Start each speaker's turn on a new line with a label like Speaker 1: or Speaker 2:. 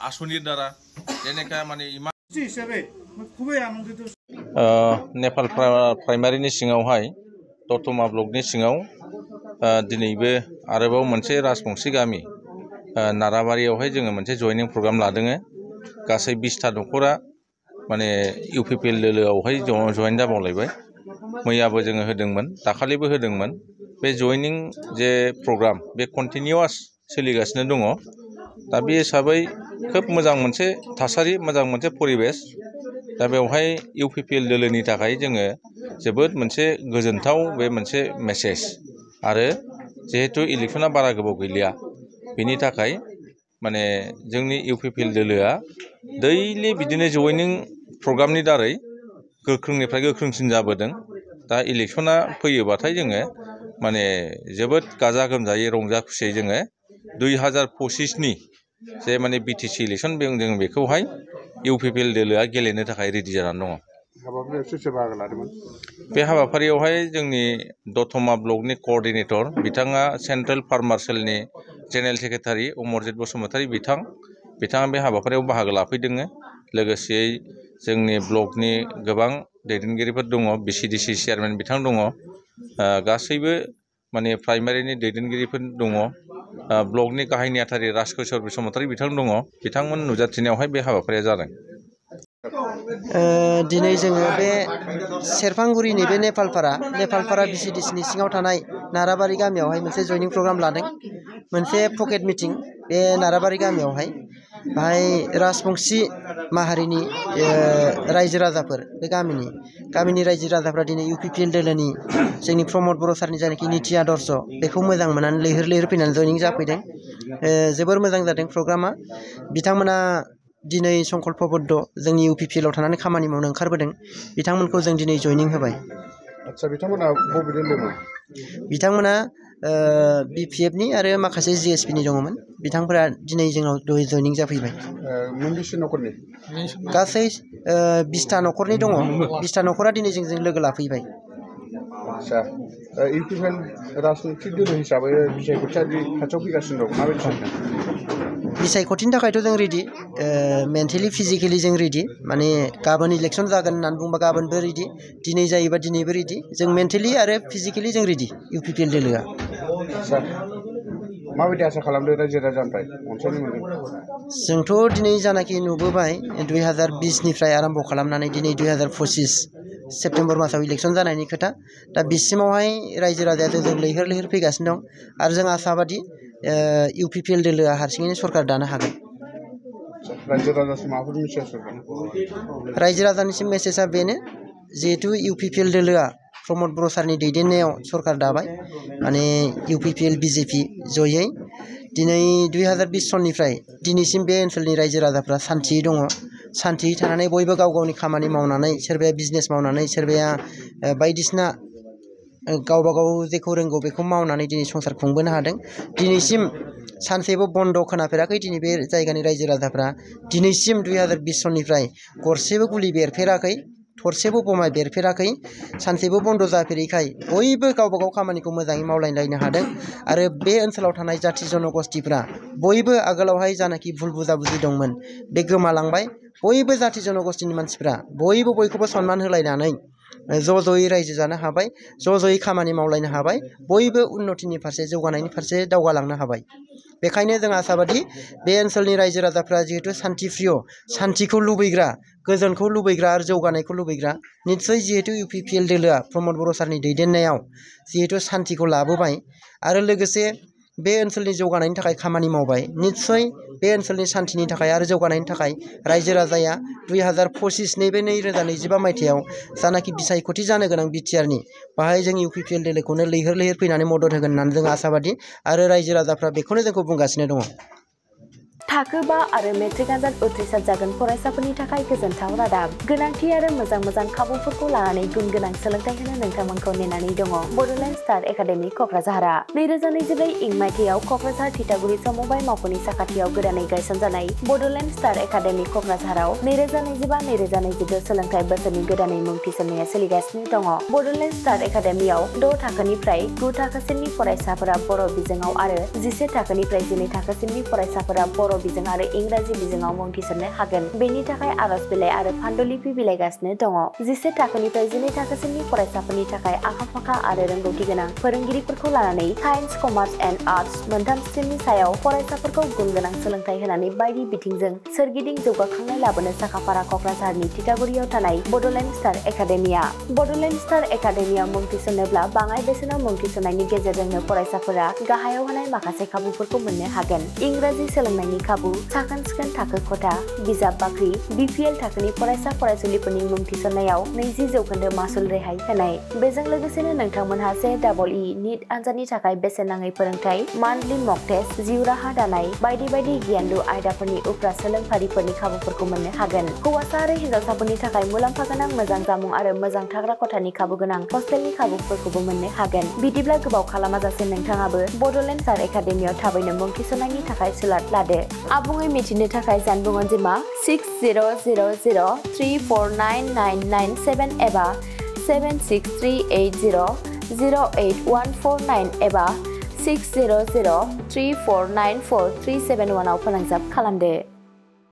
Speaker 1: आसुनिर द्वारा जेनेका माने इमान
Speaker 2: हिसाबै खुबै आनन्दित
Speaker 1: नेपाल प्राइमारिनि सिङावहाय दतमा ब्लकनि सिङाव दिनैबो आरोबाव मोनसे राजबंशी गामि नाराबारियावहाय जोङो मोनसे जयनिं प्रग्राम लादों गासै 20टा नखरा माने इउपिपिएल दोलोआवहाय जयेन जाबावलायबाय मैयाबो जोङो होदोंमोन दाखालिबो होदोंमोन बे जयनिं जे प्रग्राम बे कन्टिनिउआस सोलिगासिनो दङ दा बे हिसाबै खोब मोजां मोनसे थासारि मोजां मोनसे परिबेस दा बेवहाय इउपिपिएल दोलोनि थाखाय जोङो जोबोद मोनसे गोजोनथाव बे मोनसे मेसेज आरो जिहेतु इलेक्शना बारा गोबाव गैलिया बेनि थाखाय माने जोंनि इउपिपिएल दोलोआ दैलि बिदिनो जयनिं प्रग्रामनि दारै गोख्रोंनिफ्राय गोख्रोंसिन जाबोदों दा इलेक्शना फैयोबाथाय जोङो माने जोबोद गाजा गोमजायै रंजा खुसियै जोङो 2025नि जे माने बिटिसि इलेक्शन जों बेखौहाय इउपिपिएल दोलोआ गेलेनो थाखाय रेडि जानानै दङ। बे हाबाफारियावहाय जोंनि दतमा ब्लकनि कोअर्डिनेटर बिथाङा सेन्ट्रेल फार्मार सेलनि जेनेरेल सेक्रेटारि अमरजित बसुमतारी बिथाङा बे हाबाफारियाव बाहागो लाफैदों लोगोसेयै जोंनि ब्लकनि गोबां दैदेनगिरिफोर दङ बिसिडिसि चेयारमेन बिथां दङ गासैबो माने प्राइमारिनि दैदेनगिरिफोर दङ ब्लकनि गाहाय नेहाथारि राजकिशोर बसुमतारी बिथां दङ बिथांमोन नुजाथिनायावहाय बे हाबाफारिया जादों।
Speaker 3: दिनै जोङो बे सेरफांगुरिनि बे नेपालपारा बिसिडिसिनि सिङाव थानाय नाराबारि गामियावहाय मोनसे जयनिं प्रग्राम लादों मोनसे पकेट मिटिं बे नाराबारि गामियावहाय बाहाय राजबंशी माहारिनि रायजो राजाफोर बे गामिनि रायजो राजाफ्रा दिनै इउपिपिएल दोलोनि जोंनि प्रमद बर' सारनि जायनाखि निति आदर्श बेखौ मोजां मोननानै लैहोर फैनानै जयनिं जाफैदों जोबोर मोजां जादों प्रग्रामा बिथांमोना दिनै संकल्पबद्ध जोंनि इउपिपिएलआव थानानै खामानि मावनो ओंखारबोदों बिथांमोनखौ जों दिनै जयनिं होबाय।
Speaker 2: आदसा बिथांमोना बबे दोलोमोन?
Speaker 3: बिथांमोना बिपिएफनि आरो माखासे जिएसपिनि दङमोन बिथांफोरा दिनै जोंनाव जयनिं जाफैबाय।
Speaker 2: मोनबेसे नखरनि?
Speaker 3: गासै 20टा नखरनि दङ 20टा नखरा दिनै जोंजों लोगो लाफैबाय।
Speaker 2: आदसा इउपिपिएल राजनितिक दोलो हिसाबै बिसायख'थिया खाथियाव फैगासिनो दं माबायदि सानदों?
Speaker 3: बिसायख'थिनि थाखायथ' जों रेडि मेन्टेलि फिजिकेलि जों रेडि माने गाबोन इलेक्शन जागोन होननानै बुंबा गाबोनबो रेडि दिनै जायोबा दिनैबो रेडि जों मेन्टेलि आरो फिजिकेलि जों रेडि इउपिपिएल दोलोआ।
Speaker 2: माबायदि आसा खालामदों रायजो राजानिफ्राय अनसायनाय मोनदों?
Speaker 3: जोंथ' दिनै जानाखि नुबोबाय 2020निफ्राय आरम्भ खालामनानै दिनै 2025 सेप्तेम्बर मासाव इलेक्शन जानायनि खोथा दा बिसिमावहाय रायजो राजाया जों लैहोर फैगासिनो दं आरो जों आसाबादि इउपिपिएल दोलोआ हारसिङैनो सरकार दानो हागोन। रायजो राजानिसिम मेसेजआ बेनो जिहेतु इउपिपिएल दोलोआ प्रमद बर' सारनि दैदेननायाव सरकार दाबाय माने इउपिपिएल बिजेपि जयै दिनै 2020 सननिफ्राय दिनैसिम बे ओनसोलनि रायजो राजाफ्रा सान्थियै दङ सान्थियै थानानै बयबो गाव गावनि खामानि मावनानै सोरबाया बिजनेस मावनानै सोरबाया बायदिसिना गावबा गाव जेखौ रोंगौ बेखौ मावनानै दिनै संसार खुंबोनो हादों दिनैसिम सानसेबो बन्द खोनाफेराखै दिनै बे जायगानि रायजो राजाफ्रा दिनैसिम 2020 सननिफ्राय गरसेबो गुलि बेरफेराखै थरसेबो बमा बेरफेराखै सानसेबो बन्द जाफेरैखाय बयबो गावबा गाव खामानिखौ मोजाङै मावलायलायनो हादों आरो बे ओनसोलाव थानाय जाथि जनगोष्ठीफ्रा बयबो आगोलावहाय जानाखि भुल बुजाबुजि दंमोन बे गोमालांबाय बयबो जाथि जनगोष्ठीनि मानसिफ्रा बयबो बयखौबो सनमान होलायनानै ज'ज'यै रायजो जानो हाबाय ज'ज'यै खामानि मावलायनो हाबाय बयबो उन्नतिनि फारसे जौगानायनि फारसे दावगालांनो हाबाय बेखायनो जों आसाबादि बे ओनसोलनि रायजो राजाफ्रा जिहेतु शान्तिप्रिय शान्तिखौ लुबैग्रा गोजोनखौ लुबैग्रा आरो जौगानायखौ लुबैग्रा निस्सय जिहेतु इउपिपिएल दोलोआ प्रमद बर' सारनि दैदेननायाव जिहेतु शान्तिखौ लाबोबाय आरो लोगोसे बे ओनसोलनि जौगानायनि थाखाय खामानि मावबाय निस्सय बे ओनसोलनि शान्तिनि थाखाय आरो जौगानायनि थाखाय रायजो राजाया 2025 नैबे 2025 मायथाइयाव जानाखि बिसायख'थि जानो गोनां बिटिआरनि बाहाय जों इउपिपिएल दोलोखौनो लैहोर फैनानै मदद होगोन होननानै जों आसाबादि आरो रायजो राजाफ्रा बेखौनो जोंखौ बुंगासिनो दङ।
Speaker 4: थाखो 5 आरो मेट्रिक आनजाद उथ्रिसार जागोन फरायसाफोरनि थाखाय गोजोनथाव रादाब। गोनांथि आरो मोजां खाबुफोरखौ लानानै गुन गोनां सोलोंथाइ होनो नोंथांमोनखौ नेनानै दङ बड'लेण्ड स्टार एकाडेमि क'क्राझारआ। 2024 इं मायथाइयाव क'क्राझार थिथागुरि समबाय मावख'नि साखाथियाव गोदानै गायसनजानाय बड'लेण्ड स्टार एकाडेमि क'क्राझाराव 2025-2026 सोलोंथाइ बोसोरनि गोदानै मुं थिसननाया सोलिगासिनो दङ। बड'लेण्ड स्टार एकाडेमियाव 6 थाखोनिफ्राय 9 थाखोसिमनि फरायसाफोरा बर' बिजोङाव आरो 11 थाखोनिफ्राय 12 थाखोसिमनि फरायसाफोरा बर' बिजों आरो इंराजि बिजोङाव मुं थिसननो हागोन। बेनि थाखाय आर'ज बिलाइ आरो फान्डुलिपि बिलाइगासिनो दङ। 11 थाखोनिफ्राय 12 थाखोसिमनि फरायसाफोरनि थाखाय आखा-फाखा आरो रोंगौथि गोनां फोरोंगिरिफोरखौ लानानै साइन्स, कमार्स एन्ड आर्टस मोनथाम स्ट्रिमनि सायाव फरायसाफोरखौ गुन गोनां सोलोंथाइ होनानै बायदि बिथिंजों सोरगिदिं जौगाखांनाय लाबोनो साखाफारा क'क्राझारनि थिथागुरियाव थानाय Bodoland star academia. Bodoland star एकाडेमियाव मुं थिसननोब्ला बाङाइ बेसेनाव मुं थिसननायनि गेजेरजोंनो फरायसाफोरा गाहायाव होनाय माखासे खाबुफोरखौ मोननो हागोन। इंराजि सोलोंनायनि खाबु, साखोन-सिखोन थाखो खथा, बिजाब बाख्रि, BPL थाखोनि फरायसा फरायसुलिफोरनि मुं थिसननायाव 20% मासुल रेहाय होनाय। बेजों लोगोसेनो नोंथांमोनहा JEE नीट आनजादनि थाखाय बेसेन नाङै फोरोंथाय, मान्थलि मक टेस्ट, जिउ राहा दानाय बायदि आयदाफोरनि उफ्रा सोलोंफारिफोरनि खाबुफोरखौ मोननो हागोन। हौवासा आरो हिन्जावसाफोरनि थाखाय मुलाम्फा गोनां मोजां जामुं आरो मोजां थाग्रा खथानि खाबु गोनां हस्टेलनि खाबुफोरखौबो मोननो हागोन। बिदिब्ला गोबाव खालामाजासे नोंथाङाबो बड'लेण्ड स्टार एकाडेमियाव थाबैनो मुं थिसननायनि थाखाय सुलाद लादो। आबुङै मिथिनो थाखाय जानबुं अनजिमा 6000349997 एबा 7638008149 एबा 6003494371 आव फोनांजाब खालामदो।